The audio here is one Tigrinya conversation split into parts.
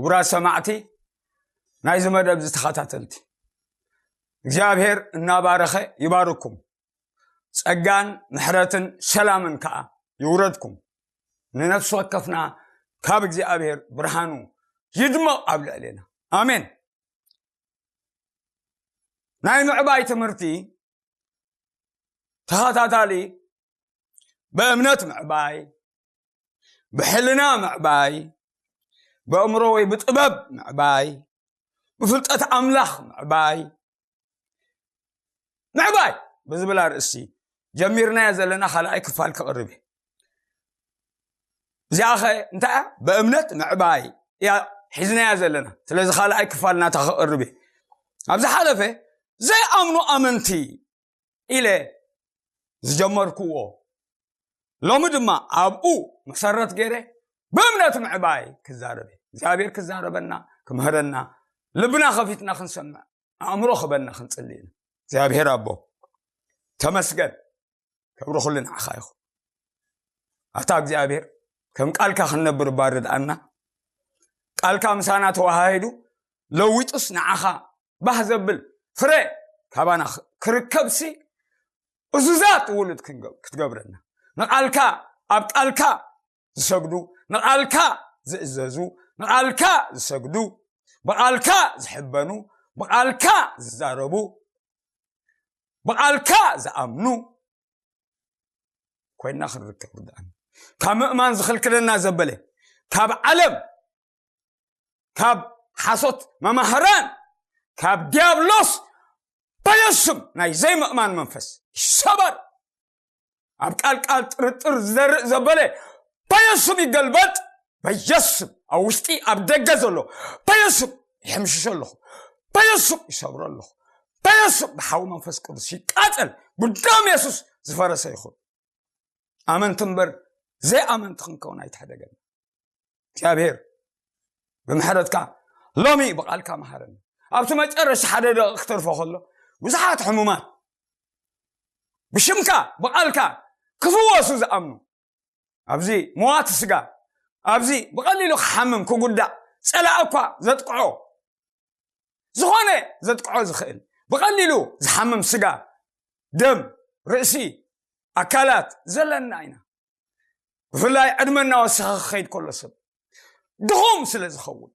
ክቡራት ሰማዕቲ ናይዚ መደብ ዝተኸታተልቲ እግዚኣብሔር እናባረኸ ይባርኩም። ጸጋን ምሕረትን ሰላምን ከዓ ይውረድኩም። ንነፍሲ ወከፍና ካብ እግዚኣብሔር ብርሃኑ ይድመቕ ኣብ ልዕሌና። ኣሜን። ናይ ምዕባይ ትምህርቲ ተኸታታሊ ብእምነት ምዕባይ፣ ብሕልና ምዕባይ፣ ብእምሮ ወይ ብጥበብ ምዕባይ፣ ብፍልጠት ኣምላኽ ምዕባይ፣ ምዕባይ ብዝብል ኣርእስቲ ጀሚርናዮ ዘለና ካልኣይ ክፋል ክቕርብ እየ። እዚኣ ኸ እንታይ እያ? ብእምነት ምዕባይ እያ ሒዝናያ ዘለና። ስለዚ ካልኣይ ክፋል ናታ ክቕርብ እየ። ኣብ ዝሓለፈ ዘይኣምኑ ኣመንቲ ኢለ ዝጀመርክዎ፣ ሎሚ ድማ ኣብኡ መሰረት ገይረ ብእምነት ምዕባይ ክዛረብ እየ። እግዚኣብሔር ክዛረበና፣ ክምህረና፣ ልብና ከፊትና ክንሰምዕ፣ ኣእምሮ ክበና ክንጽሊ ኢና። እግዚኣብሔር ኣቦ ተመስገን። ክብሪ ኩሉ ንዓኻ ይኹን። ኣታ እግዚኣብሔር ከም ቃልካ ክንነብር እባ ርድኣና። ቃልካ ምሳና ተዋሃሂዱ ለዊጡስ ንዓኻ ባህ ዘብል ፍረ ካባና ክርከብሲ እዙዛት ውሉድ ክንገ-፣ ክትገብረና። ንቃልካ፣ ኣብ ቃልካ ዝሰግዱ፣ ንቃልካ ዝእዘዙ፣ ንቃልካ ዝሰግዱ፣ ብቃልካ ዝሕበኑ፣ ብቃልካ ዝዛረቡ፣ ብቃልካ ዝኣምኑ ኮይና ክንርከብ ርድኣና። ካብ ምእማን ዝኽልክለና ዘበለ፣ ካብ ዓለም፣ ካብ ሓሶት መማህራን፣ ካብ ዲያብሎስ በየሱም ናይ ዘይምእማን መንፈስ ይሰበር። ኣብ ቃል ቃል ጥርጥር ዝዘርእ ዘበለ በየሱም ይገልበጥ። በየሱም ኣብ ውሽጢ ኣብ ደገ ዘሎ በየሱም ይሕምሽሾ ኣለኹ። በየሱም ይሰብሮ ኣለኹ። በየሱም ብሓዊ መንፈስ ቅዱስ ይቃጸል። ብደም የሱስ ዝፈረሰ ይኹን። ኣመንቲ እምበር ዘይኣመንቲ ክንከውን ኣይትሕደገና። እግዚኣብሔር ብምሕረትካ ሎሚ ብቓልካ መሃረኒ። ኣብቲ መጨረሽታ ሓደ ደቂቕ ክተርፎ ከሎ ብዙሓት ሕሙማት ብሽምካ ብቓልካ ክፍወሱ ዝኣምኑ፣ ኣብዚ መዋቲ ስጋ፣ ኣብዚ ብቐሊሉ ክሓምም ክጉዳእ ጸላእ እኳ ዘጥቅዖ፣ ዝኾነ ዘጥቅዖ ዝኽእል ብቐሊሉ ዝሓምም ስጋ፣ ደም፣ ርእሲ፣ ኣካላት ዘለና ኢና። ብፍላይ ዕድመ እናወሰኸ ክኸይድ ከሎ ሰብ ድኹም ስለ ዝኸውን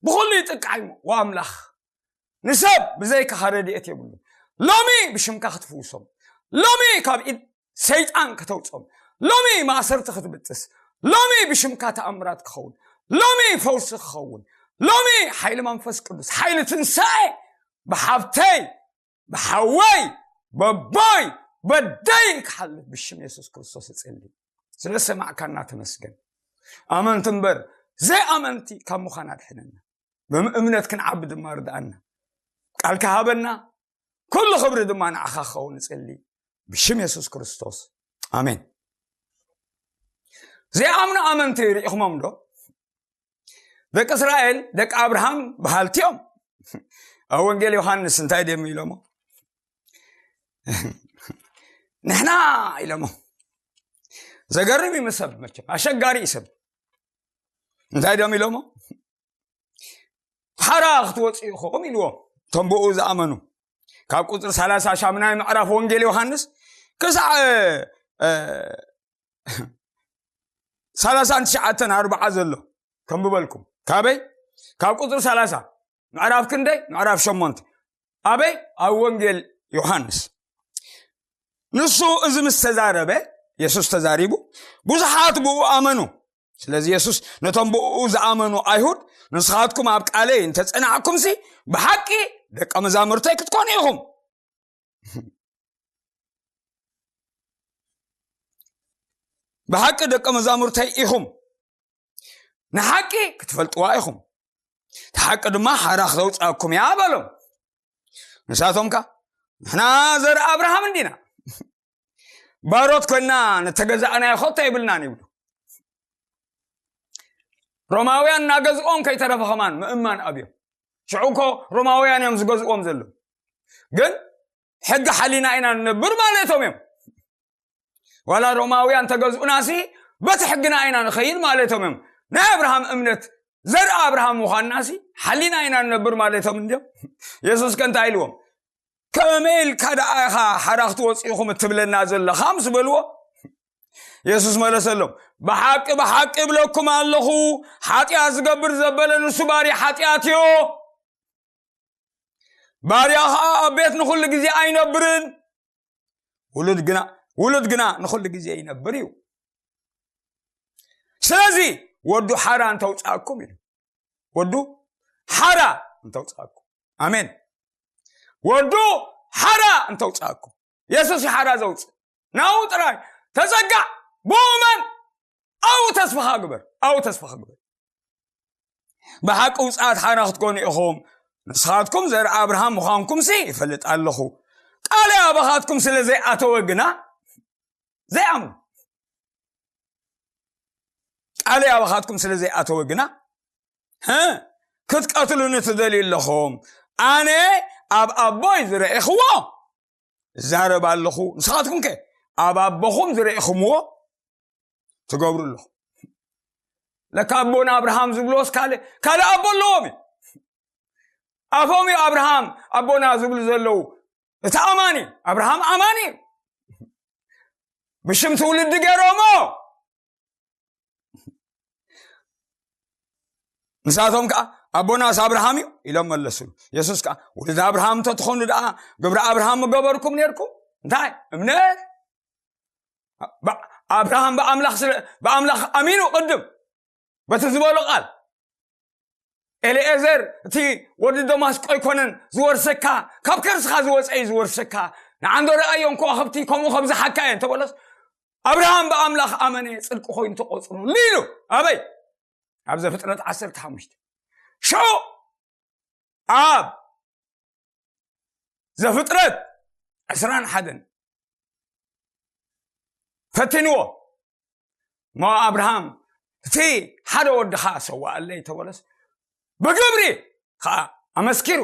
ብኹሉ ይጥቃዕ እዩ። ዋምላኽ ንሰብ ብዘይካኻ ረድኤት የብሉን። ሎሚ ብሽምካ ክትፍውሶም፣ ሎሚ ካብ ኢድ ሰይጣን ከተውጾም፣ ሎሚ ማእሰርቲ ክትብጥስ፣ ሎሚ ብሽምካ ተኣምራት ክኸውን፣ ሎሚ ፈውሲ ክኸውን፣ ሎሚ ሓይሊ መንፈስ ቅዱስ፣ ሓይሊ ትንሳኤ ብሓብተይ፣ ብሓወይ፣ በቦይ፣ በደይ ክሓልፍ ብሽም የሱስ ክርስቶስ እጽሊ። ስለ ሰማዕካና ተመስገን። ኣመንቲ እምበር ዘይኣመንቲ ካብ ምዃን ኣድሕነና። ብምእምነት ክንዓቢ ድማ ርድኣና። ቃልካ ሃበና። ኩሉ ክብሪ ድማ ንዓኻ ክኸውን እጽሊ። ብሽም የሱስ ክርስቶስ። ኣሜን። ዘይኣምኑ ኣመንቲ ርኢኹሞም ዶ? ደቂ እስራኤል፣ ደቂ ኣብርሃም በሃልቲ እዮም። ኣብ ወንጌል ዮሃንስ እንታይ ድዮም ኢሎሞ? ንሕና ኢሎሞ። ዘገርም እዩ ሰብ መቸም፣ ኣሸጋሪ እዩ ሰብ። እንታይ ድዮም ኢሎሞ? ሓራ ክትወፁ ኢኹም ኢልዎም። እቶም ብኡ ዝኣመኑ። ካብ ቁፅሪ ሰላሳ ሻምናይ ምዕራፍ ወንጌል ዮሃንስ ክሳዕ፣ እ፣ እ፣ ሰላሳን ትሽዓተን ኣርብዓ ዘሎ ከንብበልኩም። ካበይ? ካብ ቁፅሪ ሰላሳ። ምዕራፍ ክንደይ? ምዕራፍ ሸሞንተ። ኣበይ? ኣብ ወንጌል ዮሃንስ። ንሱ እዚ ምስ ተዛረበ፣ የሱስ ተዛሪቡ፣ ብዙሓት ብኡ ኣመኑ። ስለዚ የሱስ ነቶም ብኡ ዝኣመኑ ኣይሁድ፣ "ንስኻትኩም ኣብ ቃለይ እንተጸናዕኩምሲ፣ ብሓቂ ደቀ መዛሙርተይ ክትኮኑ ኢኹም." ብሓቂ ደቀ መዛሙርተይ ኢኹም። ንሓቂ ክትፈልጥዋ ኢኹም። እቲ ሓቂ ድማ ሓራ ክተውፅኣኩም እያ በሎም። ንሳቶም ከ፣ "ንሕና ዘር ኣብርሃም እንዲና። ባሮት ኮይና ንተገዛእናዮ ኸቶ የብልናን" ይብሉ። ሮማውያን እናገዝኦም ከይተረፈ ኸማን ምእማን ኣብዮም። ሽዑ እኮ ሮማውያን እዮም ዝገዝእዎም ዘለዉ። ግን ሕጊ ሓሊና ኢና ንነብር ማለቶም እዮም። ዋላ ሮማውያን ተገዝኡናሲ በቲ ሕግና ኢና ንኸይድ ማለቶም እዮም። ናይ ኣብርሃም እምነት ዘርኢ ኣብርሃም ምዃንናሲ ሓሊና ኢና ንነብር ማለቶም እንድዮም። የሱስ ከ እንታይ ኢልዎም? ከመይ ኢልካ ደኣ ኢኻ ሓራ ክትወጽእ ኢኹም እትብለና ዘለኻ ምስ በልዎ፣ የሱስ መለሰሎም፣ ብሓቂ ብሓቂ እብለኩም ኣለኹ፣ ሓጢኣት ዝገብር ዘበለ ንሱ ባርያ ሓጢኣት እዩ። ባርያ ኸኣ ኣብ ቤት ንኹሉ ግዜ ኣይነብርን፣ ውሉድ ግና ውሉድ ግና ንኹሉ ግዜ ይነብር እዩ። ስለዚ ወዱ ሓራ እንተውፅኣኩም ኢሉ፣ ወዱ ሓራ እንተውፅኣኩም፣ ኣሜን። ወዱ ሓራ እንተውፅኣኩም፣ የሱስ እዩ ሓራ ዘውፅእ። ናው ጥራይ ተፀጋዕ፣ ብኡ እመን፣ ኣብኡ ተስፋኻ ግበር፣ ኣብኡ ተስፋኻ ግበር። ብሓቂ ውፅኣት ሓራ ክትኮኑ ኢኹም። ንስኻትኩም ዘርኢ ኣብርሃም ምዃንኩምሲ ይፈልጥ ኣለኹ። ቃለይ ኣባኻትኩም ስለ ዘይኣተወ ግና ዘይኣምኑ። ቃለይ ኣባኻትኩም ስለ ዘይኣተወ ግና ህ ክትቀትሉኒ ትደልዩ ኣለኹም። ኣነ ኣብ ኣቦይ ዝረእኽዎ እዛረብ ኣለኹ። ንስኻትኩም ከ ኣብ ኣቦኹም ዝረእኹምዎ ትገብሩ ኣለኹም። ለካ ኣቦና ኣብርሃም ዝብልዎስ ካልእ ካልእ ኣቦ ኣለዎም እዩ። ኣፎም እዩ ኣብርሃም ኣቦና ዝብሉ ዘለዉ። እቲ ኣማኒ ኣብርሃም ኣማኒ እዩ። ብሽም ትውልዲ ገይሮሞ ንሳቶም ከዓ ኣቦናስ ኣብርሃም እዩ ኢሎም መለስሉ። የሱስ ከዓ ውሉድ ኣብርሃም እንተትኾኑ ደኣ ግብሪ ኣብርሃም ምገበርኩም ነርኩም። እንታይ እምነት ብ- ኣብርሃም ብኣምላኽ ስለ ብኣምላኽ ኣሚኑ ቅድም በቲ ዝበሎ ቃል ኤልኤዘር እቲ ወዲ ደማስቆ ኣይኮነን ዝወርሰካ፣ ካብ ከርስኻ ዝወፀ እዩ ዝወርሰካ። ንዓንዶ ረኣዮን ከዋኽብቲ ከምኡ ከም ዝሓካ እየ እንተበለስ ኣብርሃም ብኣምላኽ ኣመነ፣ ፅድቂ ኮይኑ ተቆፅሩ ኢሉ ኣበይ ኣብ ዘፍጥረት ዓሰርተ ሓሙሽተ ሽዑ ኣብ ዘፍጥረት ዕስራን ሓደን ፈትንዎ እሞ ኣብርሃም እቲ ሓደ ወድኻ ሰዋኣለይ ተበለስ ብግብሪ ከዓ ኣመስኪሩ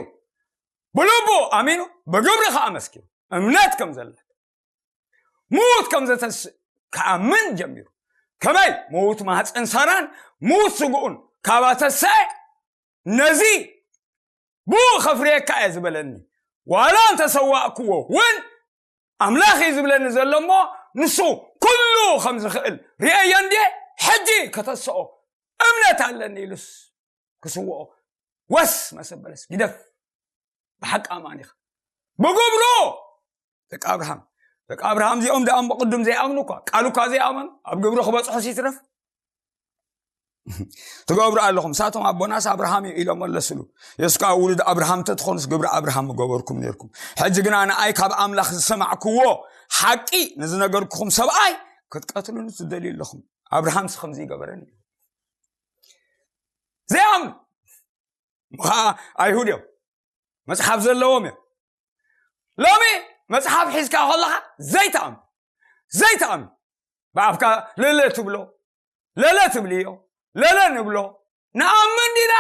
ብልቡ ኣሚኑ ብግብሪ ከዓ ኣመስኪሩ እምነት ከም ዘለት ምዉት ከም ዘተስእ ክኣምን ጀሚሩ። ከመይ ምዉት ማህፀን ሳራን ምዉት ስግኡን ካብ ኣተሰአ ነዚ ብኡ ከፍርየካ እየ ዝበለኒ ዋላ እንተሰዋእክዎ እውን ኣምላኽ እዩ ዝብለኒ ዘሎ እሞ ንሱ ኩሉ ከም ዝኽእል ርእየ እንድየ ሕጂ ከተስኦ እምነት ኣለኒ ኢሉስ ክስውኦ ወስ መሰበለስ ግደፍ ብሓቂ ኣማኒኻ ብግብሩ ደቂ ኣብርሃም ደቂ ኣብርሃም እዚኦም ደኣ እሞ ቅድም ዘይኣምኑ እኳ ቃሉ እኳ ዘይኣመኑ ኣብ ግብሪ ክበፅሑ ሲትረፍ ትገብሩ ኣለኹም። ንሳቶም ኣቦናስ ኣብርሃም እዩ ኢሎም መለስሉ። የሱስ ከዓ ውሉድ ኣብርሃም እንተትኾኑስ ግብሪ ኣብርሃም ምገበርኩም ነርኩም። ሕጂ ግና ንኣይ ካብ ኣምላኽ ዝሰማዕክዎ ሓቂ ንዝነገርኩኹም ሰብኣይ ክትቀትሉኒ ትደልዩ ኣለኹም። ኣብርሃምስ ከምዚ ይገበረኒ እዩ። ዘይኣምኑ እሞ ከዓ ኣይሁድ እዮም፣ መፅሓፍ ዘለዎም እዮም። ሎሚ መፅሓፍ ሒዝካ ከለኻ ዘይትኣምኑ ዘይትኣምኑ ብኣፍካ ለለ ትብሎ ለለ ትብልዮ ለለ ንብሎ ንኣምን ዲና?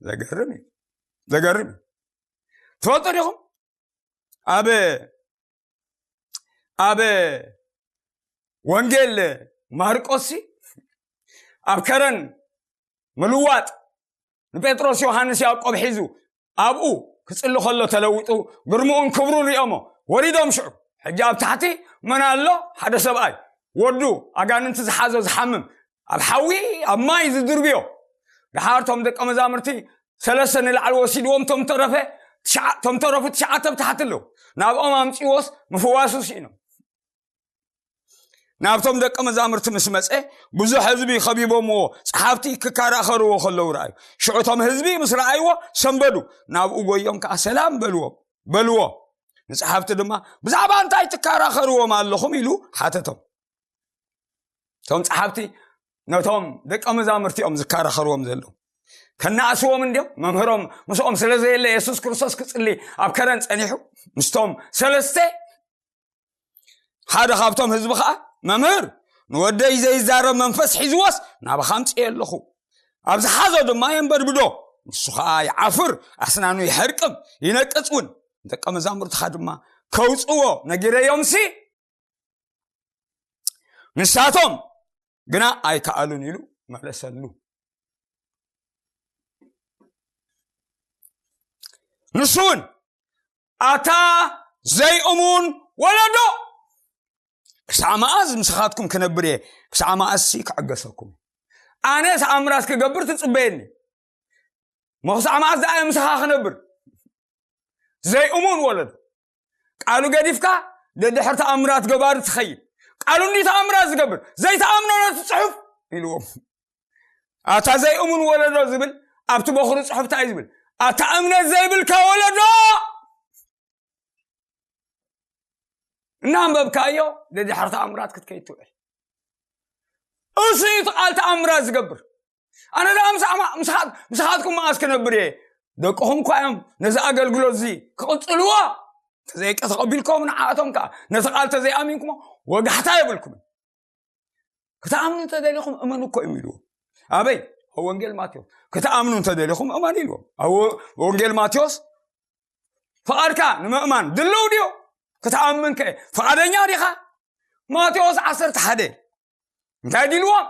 ዘገርም እዩ። ዘገርም እዩ። ትፈልጡ ዲኹም ኣብ ኣብ ወንጌል ማርቆስ ኣብ ከረን ምልዋጥ ንጴጥሮስ ዮሃንስ ያዕቆብ ሒዙ ኣብኡ ክጽሊ ከሎ ተለዊጡ ግርምኡን ክብሩን ሪኦሞ ወሪዶም ሽዑ ሕጂ ኣብ ታሕቲ መን ኣሎ ሓደ ሰብኣይ ወዱ ኣጋንንቲ ዝሓዞ ዝሓምም ኣብ ሓዊ ኣብ ማይ ዝድርብዮ ደሓር ቶም ደቀ መዛሙርቲ ሰለስተ ንላዕሊ ወሲድዎም ቶም ተረፈ ትሽዓ- ቶም ተረፉ ትሽዓተ ብታሕቲ ኣለዉ ናብኦም ኣምፅዎስ ምፍዋሱ ስኢኖም ናብቶም ደቀ መዛሙርቲ ምስ መፀ ብዙሕ ህዝቢ ከቢቦምዎ ፀሓፍቲ ክከራኸርዎ ከለዉ ረኣዩ ሽዑ ቶም ህዝቢ ምስ ረኣይዎ ሰንበዱ ናብኡ ጎዮም ከዓ ሰላም በልዎም በልዎ ንፀሓፍቲ ድማ ብዛዕባ እንታይ ትከራኸርዎም ኣለኹም ኢሉ ሓተቶም እቶም ፀሓፍቲ ነቶም ደቀ መዛሙርቲ እዮም ዝከራኸርዎም ዘለዉ ከነኣስዎም እንዲዮም መምህሮም ምስኦም ስለ ዘየለ የሱስ ክርስቶስ ክፅሊ ኣብ ከረን ፀኒሑ ምስቶም ሰለስተ ሓደ ካብቶም ህዝቢ ከዓ መምህር ንወደይ ዘይዛረብ መንፈስ ሒዝዎስ ናባኻ ኣምፅየ ኣለኹ ኣብ ዝሓዞ ድማ የንበድብዶ ንሱ ከዓ ይዓፍር ኣስናኑ ይሐርቅም ይነቅፅ እውን ደቀ መዛሙርትኻ ድማ ከውፅዎ ነጊረዮምሲ ንሳቶም ግና ኣይከኣሉን ኢሉ መለሰሉ። ንሱ እውን ኣታ ዘይእሙን ወለዶ፣ ክሳዕ መኣዝ ምሳኻትኩም ክነብር እየ? ክሳዕ መኣዝሲ ክዕገሰኩም? ኣነ ተኣምራት ክገብር ትጽበየኒ እሞ ክሳዕ መኣዝ ደኣ እየ ምሳኻ ክነብር? ዘይእሙን ወለዶ፣ ቃሉ ገዲፍካ ደድሕር ተኣምራት ገባሪ ትኸይድ። ቃሉ እንዲ ተኣምራት ዝገብር ዘይተኣምኖ ነቲ ጽሑፍ ኢልዎም። ኣታ ዘይእሙን ወለዶ ዝብል ኣብቲ በኹሪ ጽሑፍ እንታይ ዝብል? ኣታ እምነት ዘይብልካ ወለዶ፣ እናንበብካዮ ደድሕር ተኣምራት ክትከይድ ትውዕል። እሱ እዩ እቲ ቃል ተኣምራት ዝገብር። ኣነ ደኣ ምሳዕማ- ምሳኻት- ምሳኻትኩም መኣስ ክነብር እየ? ደቅኹም እኳ እዮም ነዚ ኣገልግሎት እዚ ክቕጽልዎ። ተዘይቀ ተቐቢልኩም ንዓኣቶም ከዓ ነቲ ቃል ተዘይኣሚንኩሞ ወጋሕታ የብልኩም። ክትኣምኑ እንተደሊኹም እመኑ እኮ እዮም ኢልዎም። ኣበይ? ኣብ ወንጌል ማቴዎስ ክትኣምኑ እንተደሊኹም እመኑ ኢልዎም። ኣብ ወ- ወንጌል ማቴዎስ ፍቓድካ ንምእማን ድልው ድዩ? ክትኣምን ከ ፍቓደኛ ዲኻ? ማቴዎስ ዓሰርተ ሓደ እንታይ ድልዎም?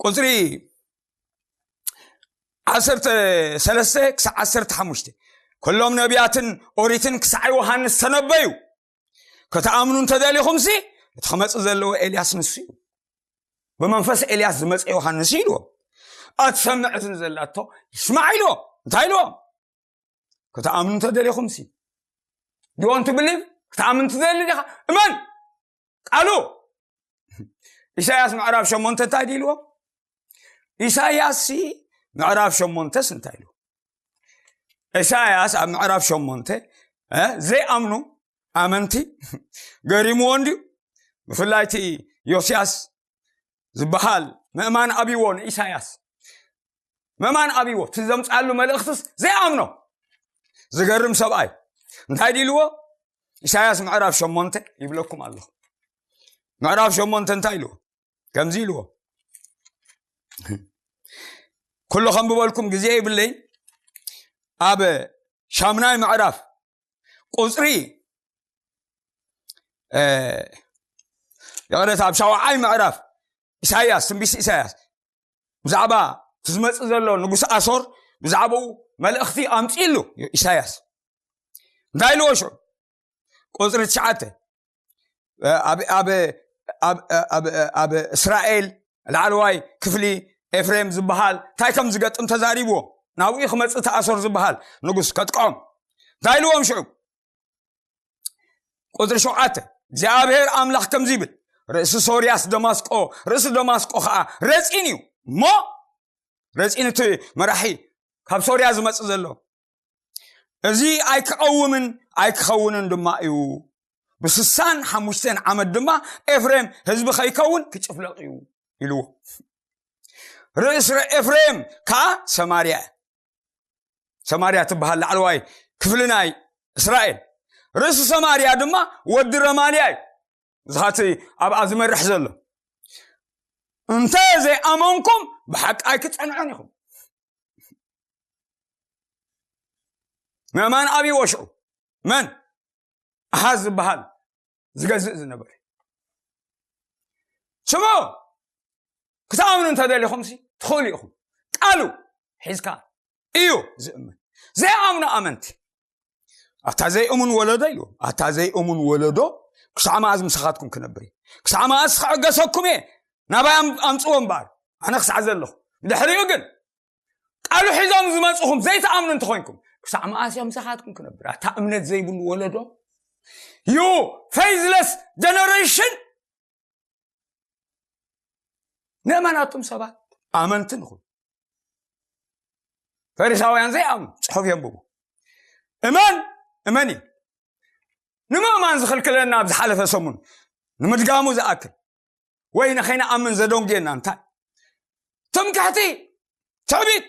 ቁፅሪ ዓሰርተ ሰለስተ ክሳዕ ዓሰርተ ሓሙሽተ ኩሎም ነቢያትን ኦሪትን ክሳዕ ዮሃንስ ተነበዩ። ክትኣምኑ እንተደሊኹምሲ እቲ ክመፅእ ዘለዎ ኤልያስ ንሱ እዩ። ብመንፈስ ኤልያስ ዝመፀ ዮሃንስ እዩ ኢልዎም። ኣትሰምዕ እዝኒ ዘላቶ ይስማዕ ኢልዎም። እንታይ ኢልዎም? ክትኣምኑ እንተደሊኹምሲ ዲዎን ትብሊቭ ክትኣምን ትደሊ ዲኻ? እመን ቃሉ። ኢሳያስ ምዕራፍ ሸሞንተ እንታይ ድልዎ? ኢሳያስ ሲ ምዕራፍ ሸሞንተስ እንታይ ኢሉ? ኢሳያስ ኣብ ምዕራፍ ሸሞንተ እ ዘይኣምኑ ኣመንቲ ገሪምዎ እንድዩ። ብፍላይ እቲ ዮስያስ ዝበሃል ምእማን ኣብይዎ ንኢሳያስ ምእማን ኣብይዎ እቲ ዘምፃሉ መልእኽትስ ዘይኣምኖ ዝገርም ሰብኣይ እንታይ ድልዎ? ኢሳያስ ምዕራፍ ሸሞንተ ይብለኩም ኣለኹ። ምዕራፍ ሸሞንተ እንታይ ኢልዎ? ከምዚ ኢልዎ። ኩሉ ከም ብበልኩም ግዜ ይብለይ። ኣብ ሻምናይ ምዕራፍ ቁፅሪ እ፣ ይቕረታ፣ ኣብ ሻውዓይ ምዕራፍ ኢሳያስ፣ ትንቢት ኢሳያስ ብዛዕባ እቲ ዝመፅእ ዘሎ ንጉስ ኣሶር ብዛዕባኡ መልእኽቲ ኣምፂእሉ ኢሳያስ እንታይ ኢልዎ ሽዑ? ቁፅሪ ትሽዓተ ኣብ ኣብ ኣብ ኣብ ኣብ እስራኤል ላዕለዋይ ክፍሊ ኤፍሬም ዝበሃል እንታይ ከም ዝገጥም ተዛሪብዎ። ናብኡ ክመፅእ ተኣሶር ዝበሃል ንጉስ ከጥቅዖም እንታይ ኢልዎም ሽዑ? ቁፅሪ ሸውዓተ እግዚኣብሔር ኣምላኽ ከምዚ ይብል፣ ርእሲ ሶርያስ ደማስቆ፣ ርእሲ ደማስቆ ከዓ ረፂን እዩ እሞ ረፂን እቲ መራሒ ካብ ሶርያ ዝመፅእ ዘሎ እዚ ኣይክቐውምን ኣይክኸውንን ድማ እዩ። ብስሳን ሓሙሽተን ዓመት ድማ ኤፍሬም ህዝቢ ከይከውን ክጭፍለቕ እዩ ኢልዎ። ርእሲ ኤፍሬም ከዓ ሰማርያ እያ። ሰማርያ ትበሃል ላዕለዋይ ክፍሊ ናይ እስራኤል። ርእሲ ሰማርያ ድማ ወዲ ረማልያ እዩ። ዝኻቲ ኣብኣ ዝመርሕ ዘሎ እንተ ዘይኣመንኩም ብሓቂ ኣይክፀንዖን ኢኹም። ምእማን ኣብይዎ ሽዑ መን ኣሃዝ ዝበሃል ዝገዝእ ዝነበረ ስሙ ክትኣምኑ እንተደሊኹም ሲ ትኽእሉ ኢኹም። ቃሉ ሒዝካ እዩ ዝእምን። ዘይኣምኑ ኣመንቲ ኣታ ዘይእሙን ወለዶ ኢልዎም። ኣታ ዘይእሙን ወለዶ ክሳዕ መኣዝ ምሳኻትኩም ክነብር እየ? ክሳዕ መኣዝ ክዕገሰኩም እየ? ናባይ ኣም- ኣምፅዎ እምበኣር ኣነ ክሳዕ ዘለኹ ድሕሪኡ ግን ቃሉ ሒዞም ዝመፅኹም ዘይትኣምኑ እንተኾይንኩም ክሳዕ መኣስ እዮም ምሳኻትኩም ክነብር? ኣታ እምነት ዘይብሉ ወለዶ you faithless generation። ንእመናቱም ሰባት ኣመንቲ ንኹን። ፈሪሳውያን ዘይኣምኑ ፅሑፍ የንብቡ። እመን እመን እዩ ንምእማን ዝኽልክለና ኣብ ዝሓለፈ ሰሙን ንምድጋሙ ዝኣክል ወይ ንኸይንኣምን ዘደንጉየና እንታይ? ትምክሕቲ፣ ትዕቢት።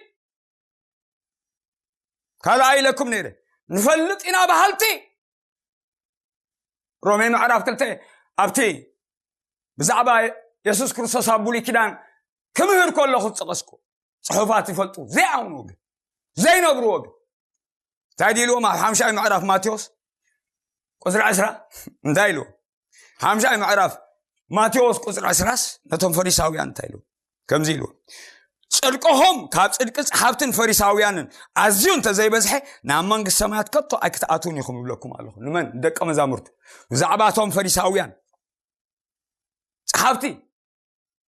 ካልኣ ኢለኩም ነይረ ንፈልጥ ኢና በሃልቲ። ሮሜ ምዕራፍ ክልተ ኣብቲ ብዛዕባ የሱስ ክርስቶስ ኣብ ብሉይ ኪዳን ክምህር ከለኹ ዝጠቐስኩ ፅሑፋት ይፈልጡ ዘይኣምንዎ ግን ዘይነብርዎ ግን እንታይ ድልዎም ኣብ ሓምሻይ ምዕራፍ ማቴዎስ ቁፅሪ ዕስራ እንታይ ኢልዎም? ሓምሻይ ምዕራፍ ማቴዎስ ቁፅሪ ዕስራስ ነቶም ፈሪሳውያን እንታይ ኢልዎም? ከምዚ ኢሉ፣ ጽድቅኹም ካብ ጽድቂ ጸሓፍትን ፈሪሳውያንን ኣዝዩ እንተዘይበዝሐ ናብ መንግስቲ ሰማያት ከቶ ኣይክትኣትዉን ኢኹም ይብለኩም ኣለኹ። ንመን? ደቀ መዛሙርቱ። ብዛዕባ እቶም ፈሪሳውያን ጸሓፍቲ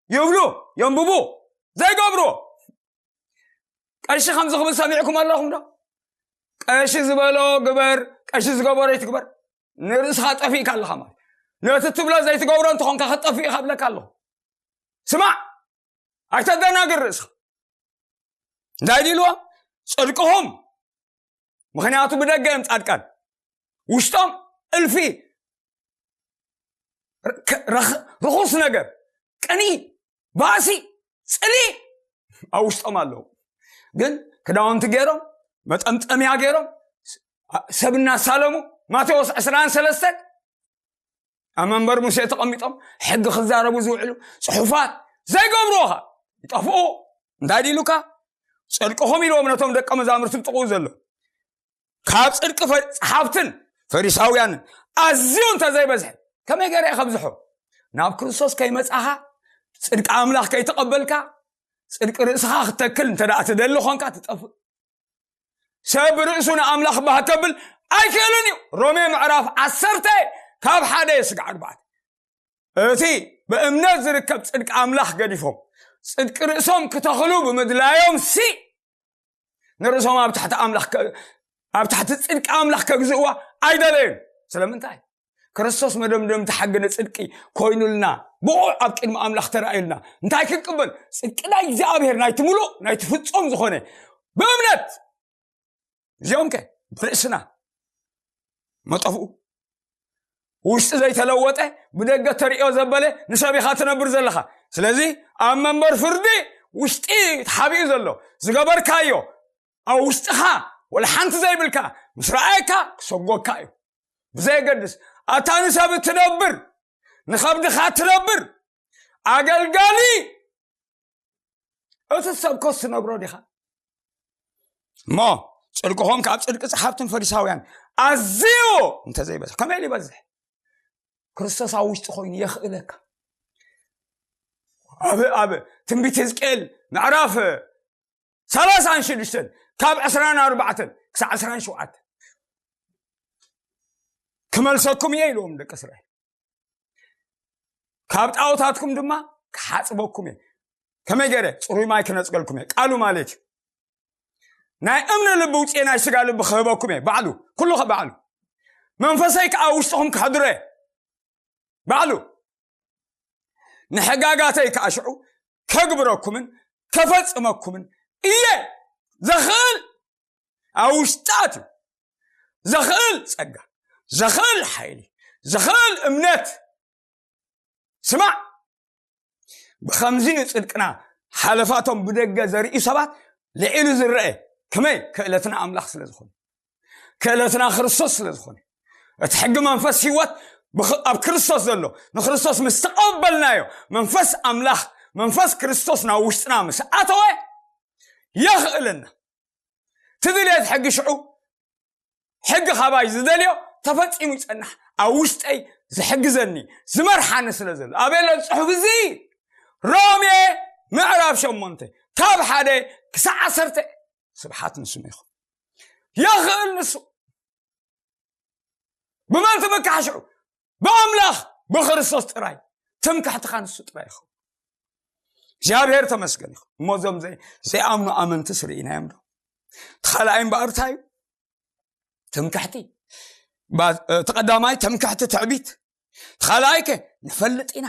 ይብሉ፣ የንብቡ፣ ዘይገብሩ። ቀሺ ከምዚ ክብል ሰሚዕኩም ኣለኹም ዶ? ቀሺ ዝበሎ ግበር፣ ቀሺ ዝገበሮ ይትግበር። ንርእስኻ ጠፊእካ ኣለኻ ማለት። ነቲ ትብሎ ዘይትገብሮ እንተኾንካ ክትጠፍእ ኢኻ ብለካ ኣለኹ። ስማዕ፣ ኣይተደናግር ርእስኻ። እንታይ ኢልዎ? ጽድቅኹም። ምኽንያቱ ብደገ እዮም ጻድቃን፣ ውሽጦም እልፊ ርክ- ረኽ- ርኹስ ነገር፣ ቅኒ፣ ባእሲ፣ ጽሊ ኣብ ውሽጦም ኣለዉ። ግን ክዳውንቲ ገይሮም፣ መጠምጠምያ ገይሮም፣ ሰብ እናሳለሙ፣ ማቴዎስ ዕስራን ሰለስተን ኣብ መንበር ሙሴ ተቐሚጦም ሕጊ ክዛረቡ ዝውዕሉ ጽሑፋት ዘይገብርዎ ኸ ይጠፍኡ። እንታይ ድኢሉካ? ጽድቅኹም ኢልዎም ነቶም ደቀ መዛሙርቲ ብጥቕኡ ዘሎ። ካብ ጽድቂ ፈ- ጸሓፍትን ፈሪሳውያንን ኣዝዩ እንተዘይበዝሐ፣ ከመይ ገይረ እየ ከብዝሖ? ናብ ክርስቶስ ከይመጻኻ፣ ጽድቂ ኣምላኽ ከይተቐበልካ፣ ጽድቂ ርእስኻ ክትተክል እንተ ደኣ ትደሊ ኾንካ ትጠፍእ። ሰብ ርእሱ ንኣምላኽ ባህ ከብል ኣይክእልን እዩ። ሮሜ ምዕራፍ ዓሰርተ ካብ ሓደ ስጋዕ ኣርባዕተ። እቲ ብእምነት ዝርከብ ጽድቂ ኣምላኽ ገዲፎም ጽድቂ ርእሶም ክተኽሉ ብምድላዮም ሲ ንርእሶም ኣብ ትሕቲ ኣምላኽ ከ- ኣብ ትሕቲ ጽድቂ ኣምላኽ ከግዝእዋ ኣይደለዩን። ስለምንታይ? ክርስቶስ መደምደምቲ ሓቂ ንጽድቂ ኮይኑልና፣ ብቑዕ ኣብ ቅድሚ ኣምላኽ ተራእዩልና። እንታይ ክንቅበል? ጽድቂ ናይ እግዚኣብሔር ናይቲ ምሉእ ናይቲ ፍጹም ዝኾነ ብእምነት። እዚኦም ከ ብርእስና መጠፍኡ ውሽጢ ዘይተለወጠ ብደገ ተርእዮ ዘበለ ንሰብ ኢኻ ትነብር ዘለኻ። ስለዚ ኣብ መንበር ፍርዲ ውሽጢ ተሓቢኡ ዘሎ ዝገበርካዮ ኣብ ውሽጥኻ ወላ ሓንቲ ዘይብልካ ምስ ረኣየካ ክሰጎካ እዩ። ብዘየገድስ ኣታ ንሰብ እትነብር ንኸብድኻ እትነብር ኣገልጋሊ እቲ ሰብ ኮስ ትነብሮ ዲኻ? እሞ ጽድቅኹም ካብ ጽድቂ ጸሓፍትን ፈሪሳውያን ኣዝዩ እንተዘይበዝሕ ከመይ ኢሉ ይበዝሕ? ክርስቶስ ኣብ ውሽጢ ኮይኑ የኽእለካ። ኣብ ኣብ ትንቢት ህዝቅኤል ምዕራፍ ሰላሳን ሽዱሽተን ካብ ዕስራን ኣርባዕተን ክሳዕ ዕስራን ሸውዓተን ክመልሰኩም እየ ኢልዎም ደቂ እስራኤል፣ ካብ ጣዖታትኩም ድማ ክሓጽበኩም እየ። ከመይ ገይረ? ጽሩይ ማይ ክነጽገልኩም እየ። ቃሉ ማለት እዩ። ናይ እምኒ ልቢ ውጽኤ ናይ ስጋ ልቢ ክህበኩም እየ። ባዕሉ ኩሉ ከ ባዕሉ መንፈሰይ ከኣ ውሽጥኹም ክሕድሮ እየ። ባዕሉ ንሕጋጋተይ ከኣ ሽዑ ከግብረኩምን ከፈጽመኩምን እየ። ዘኽእል ኣብ ውሽጣት እዩ። ዘኽእል ጸጋ፣ ዘኽእል ሓይሊ፣ ዘኽእል እምነት። ስማዕ፣ ብኸምዚ እዩ ጽድቅና ሓለፋቶም ብደገ ዘርእዩ ሰባት ልዒሉ ዝረአ። ከመይ? ክእለትና ኣምላኽ ስለ ዝኾነ፣ ክእለትና ክርስቶስ ስለ ዝኾነ፣ እቲ ሕጊ መንፈስ ህይወት ብኽ- ኣብ ክርስቶስ ዘሎ ንክርስቶስ ምስ ተቐበልናዮ መንፈስ ኣምላኽ መንፈስ ክርስቶስ ናብ ውሽጥና ምስ ኣተወ የኽእለና። እቲ ድልየት ሕጊ ሽዑ ሕጊ ካባይ ዝደልዮ ተፈጺሙ ይጸናሕ፣ ኣብ ውሽጠይ ዝሕግዘኒ ዝመርሓኒ ስለ ዘሎ። ኣበለ ጽሑፍ እዚ ሮሜ ምዕራፍ ሸሞንተ ካብ ሓደ ክሳዕ ዓሰርተ። ስብሓት ንስሙ ይኹን። የኽእል ንሱ። ብመን ትምካሕ ሽዑ? ብኣምላኽ ብክርስቶስ ጥራይ። ትምክሕትኻ ንሱ ጥራይ ይኸውን። እግዚኣብሔር ተመስገን ይኹን። እሞ እዞም ዘይ- ዘይኣምኑ ኣመንትስ ርኢናዮም ዶ? እቲ ካልኣይ እምበኣር እንታይ እዩ? ትምክሕቲ። ባ- እቲ ቀዳማይ ትምክሕቲ፣ ትዕቢት። እቲ ካልኣይ ከ ንፈልጥ ኢና፣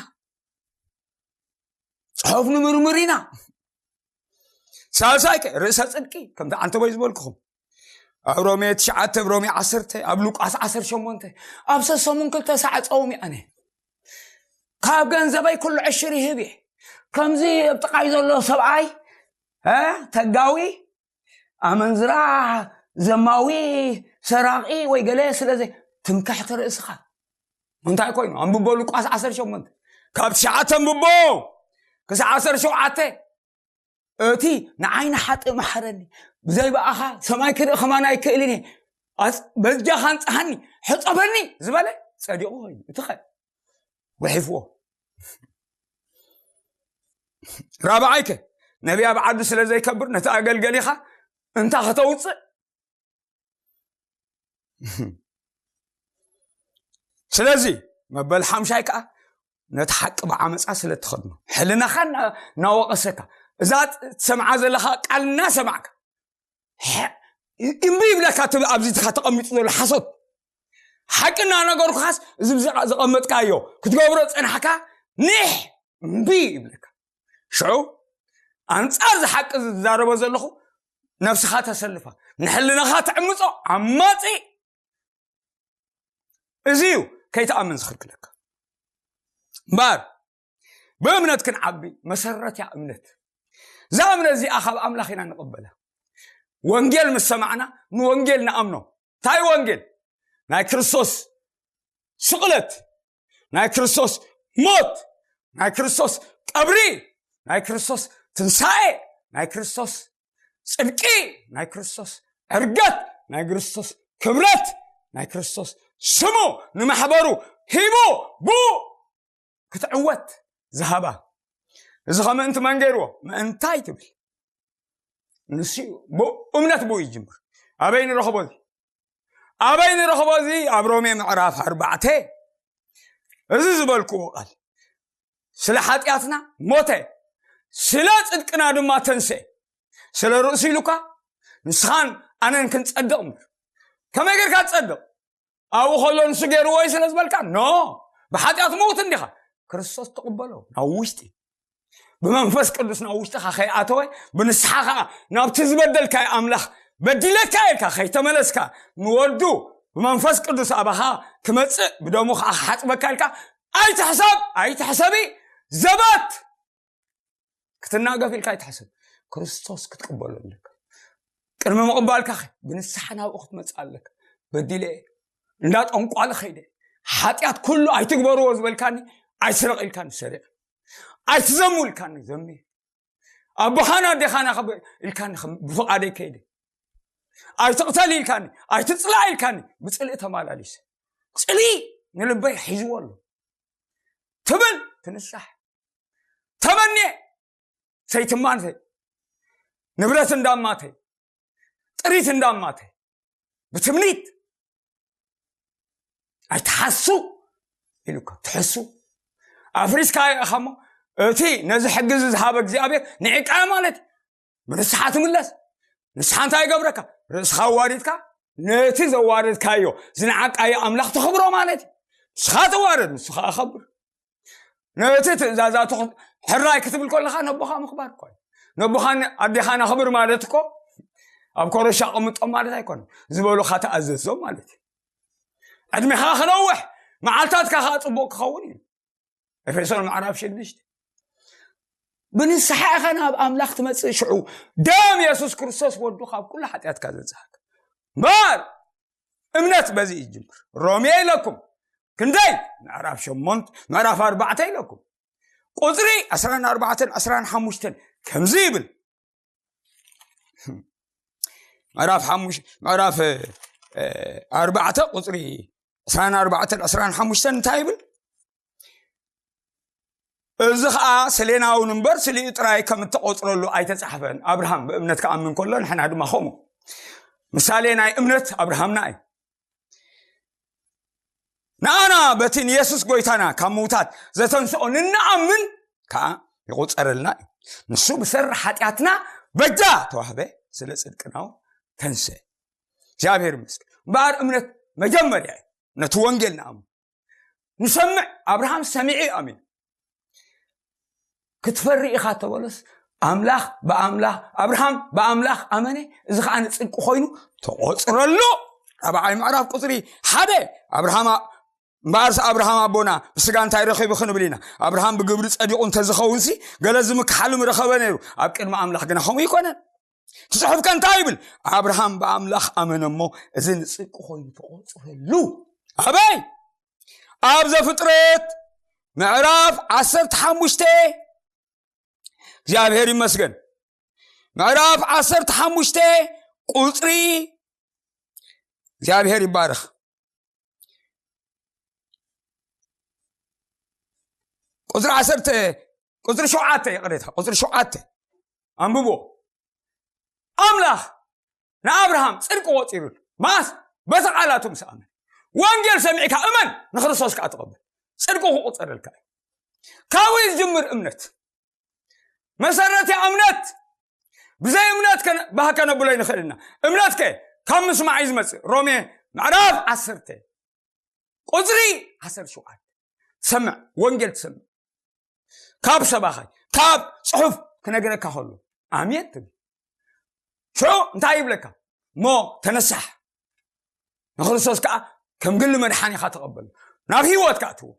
ጽሑፍ ንምርምር ኢና። ሳልሳይ ከ ርእሰ ጽድቂ፣ ከምቲ ዓንተቦይ ዝበልኩኹም ኣብ ሮሜ ትሽዓተ፣ ኣብ ሮሜ ዓሰርተ፣ ኣብ ሉቃስ ዓሰርተ ሸሞንተ፣ ኣብ ሰሰሙን ክልተ ሳዕ ጸውም እየ ኣነ። ካብ ገንዘበይ ኩሉ ዕሽር ይህብ እየ። ከምዚ ኣብ ጥቓይ ዘሎ ሰብኣይ እ፣ ተጋዊ፣ ኣመንዝራ፣ ዘማዊ፣ ሰራቒ ወይ ገለ ስለ ዘይ ትምክሕቲ ርእስኻ እንታይ ኮይኑ? ኣንብቦ ሉቃስ ዓሰርተ ሸሞንተ ካብ ትሽዓተ ኣንብቦ ክሳዕ ዓሰርተ ሸውዓተ። እቲ ንዓይ ንሓጥእ መሓረኒ፣ ብዘይ ብኣኻ ሰማይ ክርኢ ከማን ኣይክእልን እየ። ኣጽ- በጃኻ ኣንጽሃኒ፣ ሕጸበኒ ዝበለ ጸዲቑ ኮይኑ፣ እቲ ኸ ጉሒፍዎ። ራብዓይከ ነቢይ ኣብ ዓዱ ስለ ዘይከብር ነቲ ኣገልገሊኻ እንታ ከተውፅእ ስለዚ መበል ሓምሻይ ከዓ ነቲ ሓቂ ብዓመፃ ስለ ትኸድኖ ሕልናኻ እናወቐሰካ እዛ ትሰምዓ ዘለኻ ቃል እናሰማዕካ እምቢ ይብለካ ትብል ኣብዚ ትኻ ተቐሚጡ ዘሎ ሓሶት ሓቂ እናነገርኩኻስ እዚ ዘቐመጥካዮ ክትገብሮ ፀናሕካ ኒሕ እምቢ ይብለካ ሽዑ ኣንፃር ዝሓቂ ዝዛረቦ ዘለኹ ነብስኻ ተሰልፋ ንሕልናኻ ትዕምፆ ዓማፂ እዚ እዩ ከይትኣምን ዝኽልክለካ እምበር ብእምነት ክንዓቢ መሰረት እያ እምነት እዛ እምነት እዚኣ ካብ ኣምላኽ ኢና ንቕበላ ወንጌል ምስ ሰማዕና ንወንጌል ንኣምኖ እንታይ ወንጌል ናይ ክርስቶስ ስቕለት ናይ ክርስቶስ ሞት ናይ ክርስቶስ ቀብሪ ናይ ክርስቶስ ትንሳኤ ናይ ክርስቶስ ፅድቂ ናይ ክርስቶስ ዕርገት ናይ ክርስቶስ ክብረት ናይ ክርስቶስ ስሙ ንማሕበሩ ሂቡ ብኡ ክትዕወት ዝሃባ እዚ ከምእንቲ መን ገይርዎ ምእንታይ ትብል ንሱ ብእምነት ብኡ ይጅምር ኣበይ ንረኽቦ እዚ ኣበይ ንረኽቦ እዚ ኣብ ሮሜ ምዕራፍ ኣርባዕተ እዚ ዝበልክዎ ቃል ስለ ሓጢኣትና ሞተ ስለ ፅድቅና ድማ ተንስኤ ስለ ርእሱ ኢሉካ ንስኻን ኣነን ክንፀድቕ እምበር ከመይ ጌርካ ትፀድቕ ኣብኡ ከሎ ንሱ ገይርዎ እዩ ስለ ዝበልካ ኖ ብሓጢኣት ምውት እንዲኻ ክርስቶስ ትቕበሎ ናብ ውሽጢ ብመንፈስ ቅዱስ ናብ ውሽጥኻ ከይኣተወ ብንስሓ ከዓ ናብቲ ዝበደልካዮ ኣምላኽ በዲለካ ኢልካ ከይተመለስካ ንወዱ ብመንፈስ ቅዱስ ኣባኻ ክመፅእ ብደሙ ከዓ ክሓፅበካ ኢልካ ኣይትሕሰብ ኣይትሕሰቢ ዘባት ክትናገፍ ኢልካ ኣይትሕሰብ ክርስቶስ ክትቅበሎ ኣለካ ቅድሚ ምቕባልካ ብንስሓ ናብኡ ክትመፅእ ኣለካ በዲለ እንዳ ጠንቋሊ ከይደ ሓጢኣት ኩሉ ኣይትግበርዎ ዝበልካኒ ኣይስረቕ ኢልካኒ ሰሪቕ ኣይትዘሙ ኢልካኒ ዘሚ ኣቦኻን ኣዴኻን ኣኸብ ኢልካኒ ከም ብፍቓደይ ከይደ ኣይትቕተል ኢልካኒ ኣይትፅላእ ኢልካኒ ብፅልኢ ተማላሊሰ ፅልኢ ንልበይ ሒዝዎ ኣሎ ትብል ትንሳሕ ተመንየ ሰይትማንተ ንብረት እንዳማተ ጥሪት እንዳማተ ብትምኒት ኣይትሓሱ ኢሉካ ትሕሱ ኣፍሪስካ ኢኻ እሞ እቲ ነዚ ሕጊ እዚ ዝሃበ እግዚኣብሔር ንዒቃ ማለት እዩ ብንስሓ ትምለስ ንስሓ እንታይ ይገብረካ ርእስኻ ኣዋሪድካ ነቲ ዘዋረድካዮ ዝነዓቃዮ ኣምላኽ ተኽብሮ ማለት እዩ ንስኻ ትዋረድ ንሱ ከዓ ከብር ነቲ ትእዛዛቱ ሕራይ ክትብል ከለኻ ነቦኻ ምኽባር እኮ እዩ ነቦኻን ኣዴኻን ኣኽብር ማለት እኮ ኣብ ኮረሻ ቅምጦም ማለት ኣይኮነን ዝበሉኻ ተኣዘዞም ማለት እዩ ዕድሜኻ ክነውሕ መዓልታትካ ከዓ ፅቡቅ ክኸውን እዩ ኤፌሶን ምዕራፍ ሽዱሽተ ብንስሓ ኢኻ ናብ ኣምላኽ ትመፅእ ሽዑ ደም የሱስ ክርስቶስ ወዱ ካብ ኩሉ ሓጢኣትካ ዘንፅሃካ እምበር እምነት በዚ ይጅምር ሮሜ ኢለኩም ክንደይ ምዕራፍ ሸሞንት ምዕራፍ ኣርባዕተ ኢለኩም ቁፅሪ ዕስራን ኣርባዕተን ዕስራን ሓሙሽተን ከምዚ ይብል ምዕራፍ ሓሙሽ ምዕራፍ ኣርባዕተ ቁፅሪ ዕስራን ኣርባዕተን ዕስራን ሓሙሽተን እንታይ ይብል እዚ ከዓ ስሌናውን እምበር ስሊኡ ጥራይ ከም እተቆፅረሉ ኣይተፃሕፈን ኣብርሃም ብእምነት ክኣምን ከሎ ንሕና ድማ ከምኡ ምሳሌ ናይ እምነት ኣብርሃምና እዩ ንኣና በቲ ንየሱስ ጎይታና ካብ ምውታት ዘተንስኦ ንንኣምን ከዓ ይቁፀረልና እዩ ንሱ ብሰሪ ሓጢኣትና በጃ ተዋህበ ስለ ፅድቅናው ተንሰ እግዚኣብሔር ይመስገን እምበኣር እምነት መጀመርያ እዩ ነቲ ወንጌል ንኣምን ንሰምዕ ኣብርሃም ሰሚዑ ኣሚኑ ክትፈሪ ኢኻ ተበሎስ ኣምላኽ ብኣምላኽ ኣብርሃም ብኣምላኽ ኣመነ እዚ ከዓ ንፅድቂ ኮይኑ ተቆፅረሉ ራብዓይ ምዕራፍ ቁፅሪ ሓደ ኣብርሃም እምበኣርስ ኣብርሃም ኣቦና ብስጋ እንታይ ረኺቡ ክንብል ኢና ኣብርሃም ብግብሪ ፀዲቑ እንተዝኸውን ሲ ገለ ዝምክሓሉ ምረኸበ ነይሩ ኣብ ቅድሚ ኣምላኽ ግና ከምኡ ይኮነን እቲ ጽሑፍ ከ እንታይ ይብል ኣብርሃም ብኣምላኽ ኣመነ እሞ እዚ ንጽድቂ ኮይኑ ተቆጽረሉ ኣበይ ኣብ ዘፍጥረት ምዕራፍ ዓሰርተ ሓሙሽተ እግዚኣብሔር ይመስገን ምዕራፍ ዓሰርተ ሓሙሽተ ቁጽሪ እግዚኣብሔር ይባረኽ ቁጽሪ ዓሰርተ ቁፅሪ ሸውዓተ፣ ይቕሬታ፣ ቁፅሪ ሸውዓተ ኣንብቦ። ኣምላኽ ንኣብርሃም ጽድቂ ቆጺሩሉ። መዓስ? በቲ ቃላቱ ምስ ኣመን። ወንጌል ሰሚዕካ እመን፣ ንክርስቶስ ከኣ ተቐበል። ጽድቂ ክቑጸረልካ እዩ። ካብኡ እዩ ዝጅምር እምነት። መሰረት እያ እምነት። ብዘይ እምነት ከነ-፣ ባህ ከነብሎ ኣይንኽእልና። እምነት ከ ካብ ምስማዕ እዩ ዝመጽእ። ሮሜ ምዕራፍ ዓሰርተ ቁጽሪ ዓሰርተ ሸውዓተ። ትሰምዕ፣ ወንጌል ትሰምዕ። ካብ ሰባኻይ፣ ካብ ጽሑፍ ክነግረካ ከሎ፣ ኣሜን ትብል። ሽዑ እንታይ ይብለካ? እሞ ተነሳሕ። ንክርስቶስ ከኣ ከም ግሊ መድሓኒኻ ተቐበሎ። ናብ ህይወትካ ኣትዎ።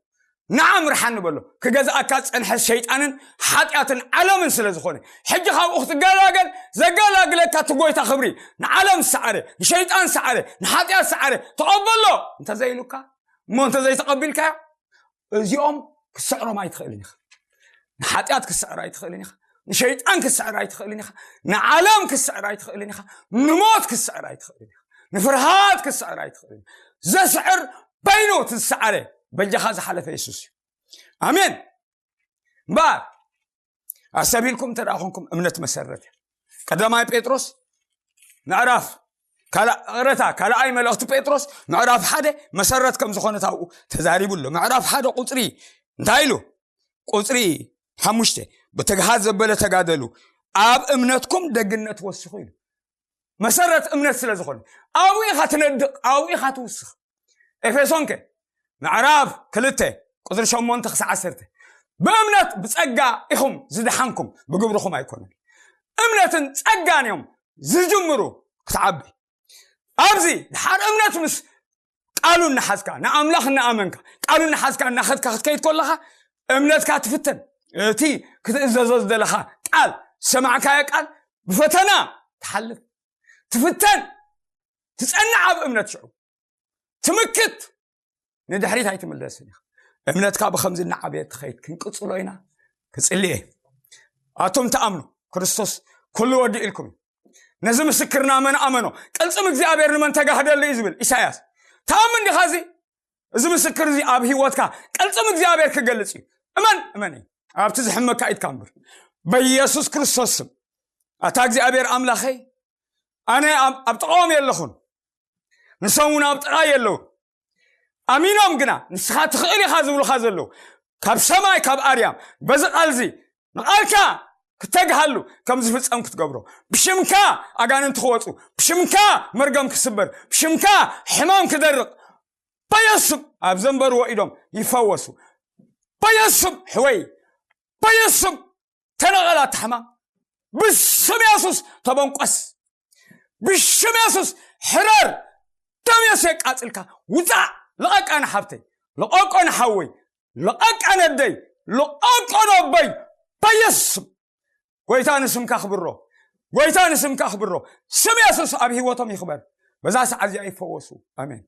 ንዓ ምርሓኒ በሎ። ክገዝኣካ ዝጸንሐ ሸይጣንን ሓጢኣትን ዓለምን ስለ ዝኾነ፣ ሕጂ ካብኡ ክትገላገል ዘገላግለካ እቲ ጎይታ ክብሪ፣ ንዓለም ዝሰዓረ፣ ንሸይጣን ዝሰዓረ፣ ንሓጢኣት ዝሰዓረ ተቐበሎ። እንተዘይሉካ፣ እሞ እንተዘይተቐቢልካዮ፣ እዚኦም ክስዕሮም ኣይትኽእልን ኢኻ። ንሓጢኣት ክስዕር ኣይትኽእልን ኢኻ። ንሸይጣን ክስዕር ኣይትኽእልን ኢኻ። ንዓለም ክስዕር ኣይትኽእልን ኢኻ። ንሞት ክስዕር ኣይትኽእልን ኢኻ። ንፍርሃት ክስዕር ኣይትኽእልን ኢኻ። ዘስዕር በይኑ እቲ ዝሰዓረ በጃኻ ዝሓለፈ የሱስ እዩ። ኣሜን። እምበኣር ኣሰቢልኩም እንተ ደኣ ኾንኩም እምነት መሰረት እያ። ቀዳማይ ጴጥሮስ ምዕራፍ ካልኣ-፣ ይቕረታ፣ ካልኣይ መልእኽቲ ጴጥሮስ ምዕራፍ ሓደ መሰረት ከም ዝኾነት ኣብኡ ተዛሪቡ ኣሎ። ምዕራፍ ሓደ ቁጽሪ እንታይ ኢሉ? ቁጽሪ ሓሙሽተ፣ "ብትግሃት ዘበለ ተጋደሉ፣ ኣብ እምነትኩም ደግነት ወስኹ" ኢሉ። መሰረት እምነት ስለ ዝኾነ፣ ኣብኡ ኢኻ ትነድቕ፣ ኣብኡ ኢኻ ትውስኽ። ኤፌሶን ከ ምዕራፍ ክልተ ቁጽሪ ሸሞንተ ክሳዕ ዓሰርተ፣ "ብእምነት ብጸጋ ኢኹም ዝደሓንኩም፣ ብግብርኹም ኣይኮነን። እምነትን ጸጋን እዮም ዝጅምሩ ክትዓቢ። ኣብዚ ድሓር እምነት ምስ ቃሉ እናሓዝካ፣ ንኣምላኽ እናኣመንካ፣ ቃሉ እናሓዝካ እናኸድካ ክትከይድ ከለኻ፣ እምነትካ ትፍተን። እቲ ክትእዘዞ ዝደለኻ ቃል፣ ዝሰማዕካዮ ቃል ብፈተና ትሓልፍ፣ ትፍተን፣ ትጸንዕ ኣብ እምነት ሽዑ ትምክት፣ ንድሕሪት ኣይትምለስን ኢኻ። እምነትካ ብኸምዚ እናዓበየ ትኸይድ ክንቅጽሎ ኢና። ክጽልየ። ኣቱም ትኣምኑ፣ ክርስቶስ ኩሉ ወዲኡ ኢልኩም እዩ። ነዚ ምስክርና መን ኣመኖ? ቅልጽም እግዚኣብሔር ንመን ተጋህደሉ እዩ ዝብል ኢሳያስ። ትኣምን ዲኻ እዚ? እዚ ምስክር እዚ ኣብ ህይወትካ ቅልጽም እግዚኣብሔር ክገልጽ እዩ። እመን፣ እመን እዩ። ኣብቲ ዝሕመካ ኢድካ እምበር። በኢየሱስ ክርስቶስ ስም። ኣታ እግዚኣብሔር ኣምላኸይ፣ ኣነ ኣብ፣ ኣብ ጥቓኦም የለኹን። ንሶም እውን ኣብ ጥቓ የለውን። ኣሚኖም ግና ንስኻ ትኽእል ኢኻ ዝብሉኻ ዘለዉ፣ ካብ ሰማይ ካብ ኣርያም በዚ ቃል እዚ ንቓልካ ክተግሃሉ ከም ዝፍጸም ክትገብሮ፣ ብሽምካ ኣጋንንቲ ክወጹ፣ ብሽምካ መርገም ክስበር፣ ብሽምካ ሕማም ክደርቕ፣ በየሱስ ኣብ ዘንበርዎ ኢዶም ይፈወሱ። በየሱስ ሕወይ፣ በየሱስ ተነቐል ኣታ ሕማም። ብስም የሱስ ተበንቆስ። ብሽም የሱስ ሕረር። ደም የሱስ የቃጽልካ። ውጻእ። ልቐቃ ንሓብተይ። ልቐቆ ንሓወይ። ልቐቃ ነደይ። ልቐቆ ነቦይ። በየሱስ ስም። ጎይታ ንስምካ ክብሮ። ጎይታ ንስምካ ክብሮ። ስም የሱስ ኣብ ህይወቶም ይኽበር። በዛ ሰዓት እዚኣ ይፈወሱ። ኣሜን።